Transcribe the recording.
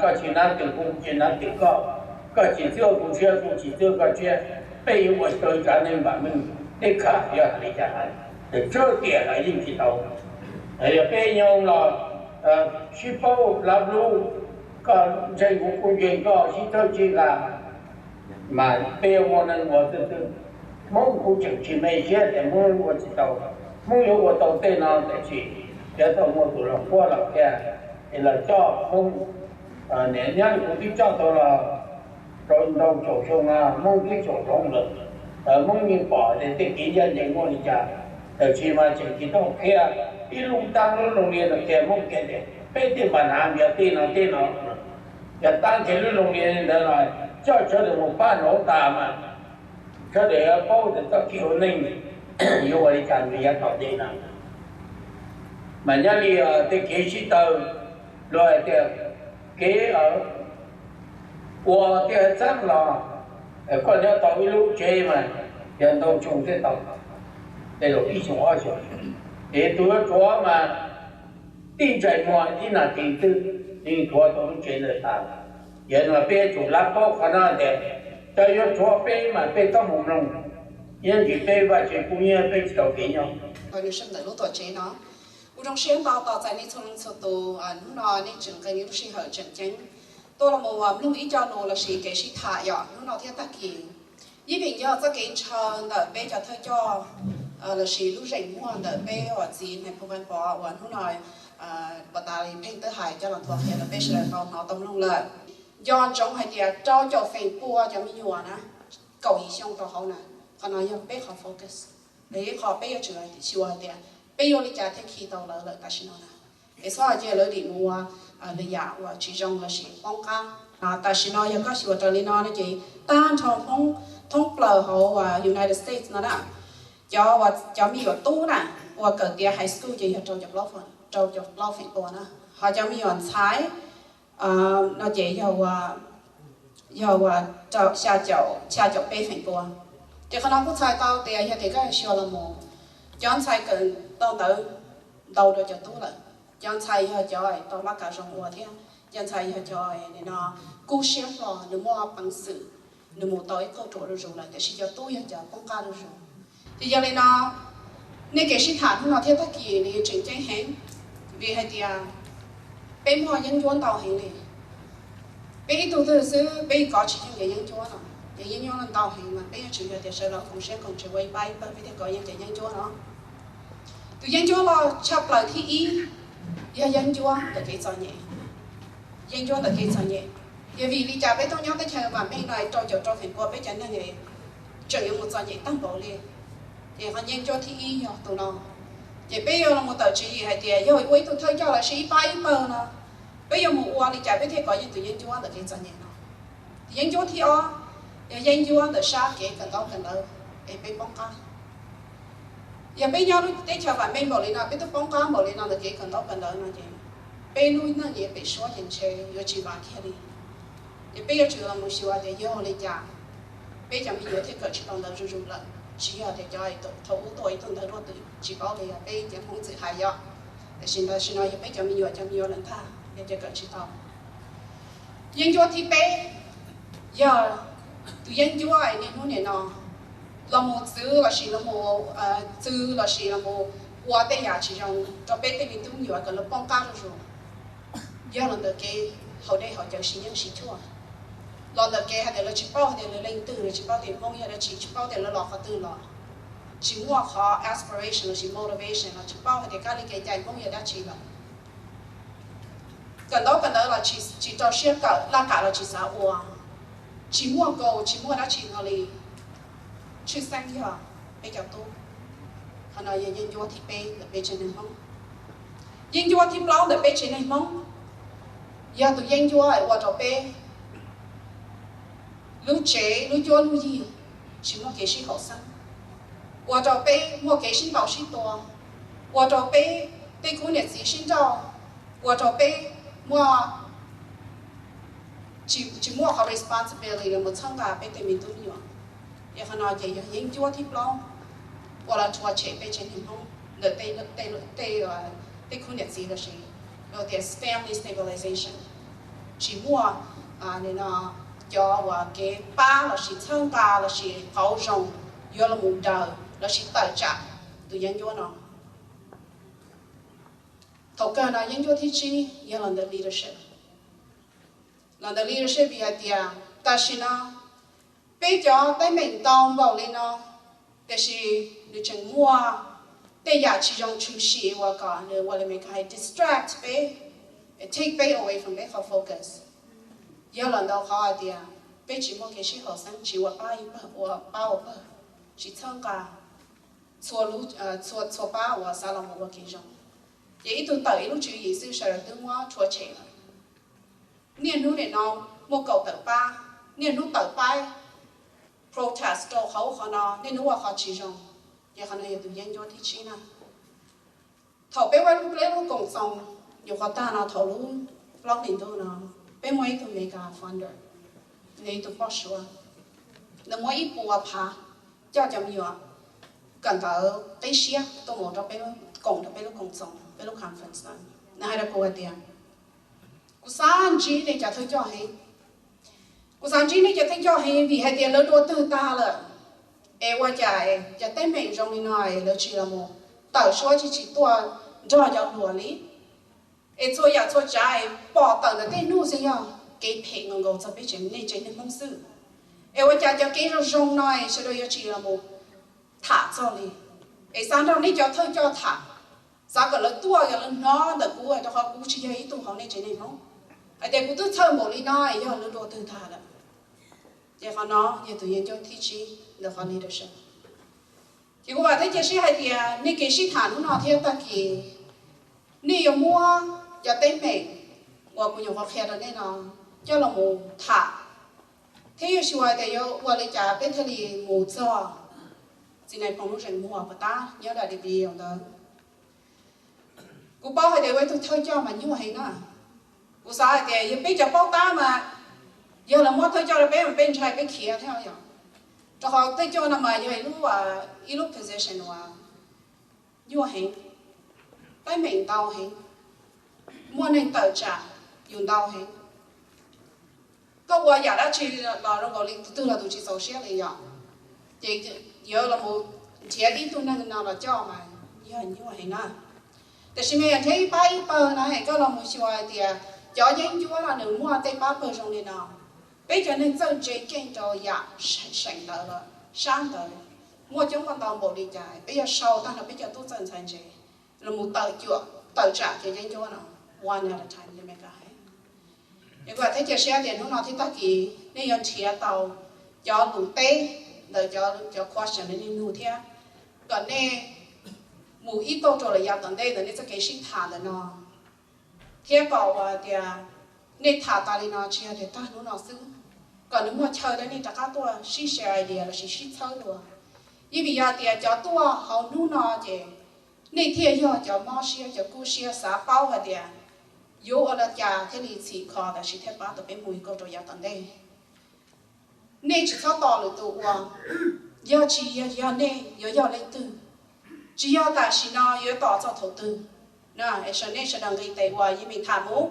Koj tsis nab twg kuv tsis nab twg koj, koj tsis txhawb kuv siab kuv tsis txhawb koj siab, peb yuav ua tau tsav neeg vam meej, peb kham yuav hais li cas hais, txawj tiam los yeej tsis tau. Yog peb nyob los sib paub lav lub, koj ntseeg kuv kuv ntseeg koj sib txhawb sib nqa, mas peb yuav muaj neeg ua twg twg. Hmoob kuv tseem tsis me siab tias Hmoob ua tsis tau, Hmoob yuav ua tau tej no tiam sis yuav tau muaj tus hluas nquab los qhia, es los coj Hmoob niam nyob kuv twb coj tau los rau ntau caum xyoo no, Hmoob twb caum hloov lawm. Hmoob yeej pom tias tej kev ncaj ncees muaj li cas, tiam sis mas tseem tsis tau qhia ib lub tab lub loo li no qhia Hmoob qhia tias peb tej npa nav yog tej no tej no. Yog tab qhia lub loo li ntawd los coj sawv daws mus pab nraud tas mas sawv daws yuav paub tias txoj kev ua neej yuav ua li cas nws yav tom ntej no. Mas nyob li tej kev sib tawm, luag hais tias kev ua tej txheeb los, koj nyob tau ib lub tsev mas yog ntau xyoo thiaj tau, tej zaum ib xyoo ob xyoo. Ces tus yuav rhuav mas tib ntsais muag ib nas this twb yeej rhuav tau lub tsev ntawd tas. Yog no peb yuav tsum lab paub qhov no tias cov yuav rhuav peb mas peb txhob mus mloog, ib ntsis peb vaj tse kub hnyiab peb tsis tau kev nyob. Nws sab ntawm lub tuam tsev no, kuv zoo siab ntau tos txais nej txhua leej txhua tus. Hnub no nej tseem nqe lub sij hawm tseem ceeb tuaj los mus mloog ib co lus lossis kev sib tham yom hnub no thiab tag kis. Yeej vim yog txoj kev ntshaw ntawm peb cov thawj coj lossis lub zeem muag ntawm peb uas txiv Nais Phoo Vaj Pov uas hnub no puas tas li pheej twb hais coj los nthuav qhia rau peb sawv daws tau hnov tau mloog lawm. Nco ntsoov hais tias rau caum feem pua cov me nyuam na, kaum yim xyoo rau hauv na, qhov no yog peb qhov focus, es ib qho peb yuav tsum xyuas hais tias peb yuav li cas thiaj khi tau lawv lawm tam sim no na. Es txhob cia lawv dim mus ua lwm yam uas tsis zoo lossis poob qab. Tam sim no yog koj xyuas raws li no no ces tag nrho Hmoob thoob plaws hauv United States no na, cov, cov me nyuam tub na uas kawm tiav high school ces yog rau caum plaub feem pua na, ho cov me nyuam ntxhais no ces yog uas xya caum, xya caum peb feem pua. Ces qhov no kuj txhais tau tias yog tias koj xyuas los mus, cov ntxhais kawm tau ntawv ntau dua cov tub lawm. Cov ntxhais yog cov tau laj kam zoo ua thiab cov ntxhais yog cov no kub siab hlo, nws muaj peev xwm, nws mus tau ib qho ruam zuj zus lawm, tiam sis cov tub yog cov poob qab zuj zus. Ces yog li no, nej kev sib tham hnub no thiab tag kis nws tseem ceeb heev, vim hais tias peb muaj yeeb ncuab ntau heev li. Peb ib tug twg xwb peb kov tsis yeej cov yeeb ncuab no, ces yeeb ncuab ntau heev mas peb yuav tsum yog tias sawv daws koom siab koom ntsws ua ib pab ib pawg peb thiaj kov yeej cov yeeb ncuab no. Tus yeeb ncuab loj tshaj plaws thib ib yog yeeb ncuab ntawm kev txom nyem. Yeeb ncuab ntawm kev txom nyem, yog vim li cas peb tuaj nyob teb chaws vam meej no rau caum rau feem pua peb cov neeg tseem yuav mus txom nyem tag npaum li? Ces qhov yeeb ncuab thib ib yog tus no. Ces peb yuav los tawm tswv yim hais tias yog ua ib tug thawj coj lossis ib pab ib pawg no, peb yuav mus ua li cas peb thiaj kov yeej tus yeeb ncuab ntawm kev txom nyem no. Yeeb ncuab thib ob yog yeeb ncuab ntawm sab kev kawm ntaub kawm ntawv es peb poob qab. Yog peb nyob lub teb chaws vam meej npaum li no, peb twb poob qab npaum li no ntawm kev kawm ntaub kawm ntawv no ces peb lub neej pem suab ces ntshe yuav tsis vam kiag li. Ces peb yuav tsum los mus xyuas tias yog li cas peb cov me nyuam thiaj kawm tsis tau ntawv zuj zus lawm, tsis yog tias cov thaum ub tuaj ib tug ntawv luaj twm tsis paub li, yog peb cov Hmoob txwm hais yom. Tiam sis tam sim no yog peb cov me nyuam, cov me nyuam lawm ntag yog cov kawm tsis tau. Yeeb ncuab thib peb yog tus yeeb ncuab niaj hnub niam no los mus txwv lossis los mus, txwv lossis los mus ua tej yam tsis zoo rau peb tej me tub me nyuam kom lawv poob qab zuj zus. Yog los ntawm kev haus dej haus cawv siv yeeb siv tshuaj, los ntawm kev hais tias lawv tsis paub hais tias lawv leej twg, lawv tsis paub tias Hmoob yog dab tsi, tsis paub tias lawv los qhov twg los, tsis muaj qhov aspiration lossis motivation los tsis paub hais tias kab li kev cai Hmoob yog dab tsi lawm. Kawm ntaub kawm ntawv los tsis rau siab kawm, laj kam los tsis xav ua, tsis muaj goal, tsis muaj dab tsi no li. Tshwj xeeb yog peb cov tub. Qhov no yog yeeb ncuab thib peb ntawm peb tsev neeg Hmoob. Yeeb ncuab thib plaub ntawm peb tsev neeg Hmoob yog tus yeeb ncuab ua rau peb lub tsev lub cuab lub yig tsis muaj kev sib haum xeeb, ua rau peb muaj kev sib ntaus sib tua, ua rau peb tej khub niam txiv sib nrauj, ua rau peb muaj, tsis muaj qhov responsibility los mus txhawb nqa peb tej me tub me nyuam. Ces qhov no ces yog yeeb ncuab thib plaub uas los rhuav tshem peb tsev neeg Hmoob ntawm tej khub niam txiv lossis luag tias family stabilization. tsis muaj cov uas kev pab lossis txhawb nqa lossis qauv zoo yuav los mus daws lossis tawm tsam tus yeeb ncuab no. Thaum kawg no yeeb ncuab thib tsib yog los ntawm leadership. Los ntawm leadership vim hais tias tam sim no peb cov teeb meem ntau npaum li no, tiam sis nws tseem muaj tej yam tsis zoo tshwm sim uas kom nws ua li Meskas hais distract peb, take peb away from peb qhov focus. Yog los ntawm qhov hais tias peb tsis muaj kev sib haum xeeb, tsis ua pab ib pawg ua pab ua pawg, tsis txhawb nqa txhua, txhua pab uas xav los mus ua kev zoo. Ces ib tug tawm ib lub tswv yim xwb sawv daws twb muab rhuav tshem lawm. Niaj hnub nim no muaj kaum tawm pab, niaj hnub tawm pab protest rau qhov ub qhov no, niaj hnub ua qhov tsis zoo. Ces qhov no yog tus yeeb ncuab thib tsib na. Thaum peb ua lub, peb lub koom txoos, nyuam qhuav tag no thaum lub plaub hlis ntuj no, peb muaj ib tug Meskas founder, nws ib tug poj suav, nws muab ib puas phav coj cov me nyuam kawm ntawv qib siab tuaj mus rau peb, koom rau peb lub koom txoos, peb lub conference no. Nws hais rau kuv hais tias, kuv xav ntsib nej cov thawj coj heev. Kuv xav ntsib nej cov thawj coj heev vim hais tias lawv dua twg tag lawm, es ua cas cov teeb meem zoo li no es lawv tsis los mus tawm suab tsis, tsis tuaj nrog cov hluas li. Es txhua yam txhua tsav es pom tawm ntawm tej hnub xwb yog kev phem nkaus nkaus txog peb tsev, nej tsev neeg Hmoob xwb. Es ua cas cov kev zoo zoo no es sawv daws yuav tsis los mus tham txog li. Es xav nrog nej cov thawj coj tham, xav kom lawv tuaj, kom lawv hnov ntawm kuv, rau qhov kuv tsis yog ib tug hauv nej tsev neeg Hmoob. Hais tias kuv twb txhawj npaum li no es yog lawv dua twg tag lawm. Ces qhov no yog tus yeeb ncuab thib tsib ntawm qhov leadership. Ces kuv vam thiab cia siab hais tias nej kev sib tham hnub no thiab tag kis, nej yuav muab cov teeb meem uas kuv nyuam qhuav qhia rau nej no coj los mus tham, thiab yuav xyuas hais tias yuav ua li cas peb thiaj li mus txog txiv Nais Phoo lub zeem muag puas tab nyob dam di pi ntawd. Kuv paub hais tias ua ib tug thawj coj mas nyuaj heev na. Kuv xav hais tias yog peb cov paub tab mas, yog lawv muab thawj coj rau peb mas peb ntshai peb khiav thiab yom. Rau qhov thawj coj no mas yog ib lub, ib lub position uas nyuaj heev, teeb meem ntau heev, muaj neeg tawm tsam yus ntau heev. Koj ua yam dab tsi los zoo nkaus li tus twg los tus tsis txaus siab li yom. Ces yuav los mus nrhiav ib tug neeg no los coj mas yog nyuaj heev na. Tiam sis mas yog nrhiav ib pab ib pawg no es koj los mus xyuas hais tias cov yeeb ncuab no nws muaj tej pab pawg zoo li no. Peb cov neeg txawj ntse keej rau yam seem ntawd los sab ntawd muaj coob muaj ntau npaum li cas, peb yuav sau tag nrho peb cov tub txawj ntxhais ntse los mus tawm cuam tawm tsam cov yeeb ncuab no one at a time li Meskas hais. Es kuv vam thiab cia siab tias hnub no thiab tag kis nej yuav nrhiav tau cov lus teb ntawm cov, cov question nej nug thiab, kom nej mus ib kauj ruam los yav tom ntej ntawm nej txoj kev sib tham ntawm no, thiab kom ua tias nej tham tas li no tsis yog tias tag hnub no xwb, kom nws muaj chaw rau nej rov qab tuaj sib share idea lossis sib txhawb dua. Yeej vim yog tias cov tuaj hauv hnub no ces nej thiaj yog cov mob siab cov kub siab xav paub hais tias yuav ua li cas thiaj li txhim kho tam sim thiaj pab tau peb mus ib kauj ruam yav tom ntej. Nej tsis txhob tos lwm tus ua, yog tsis yog nej yuav yog leej twg? Tsis yog tam sim no yuav tos txog thaum twg. Es sawv nej sawv daws nqis tes ua yeej meem tham mus.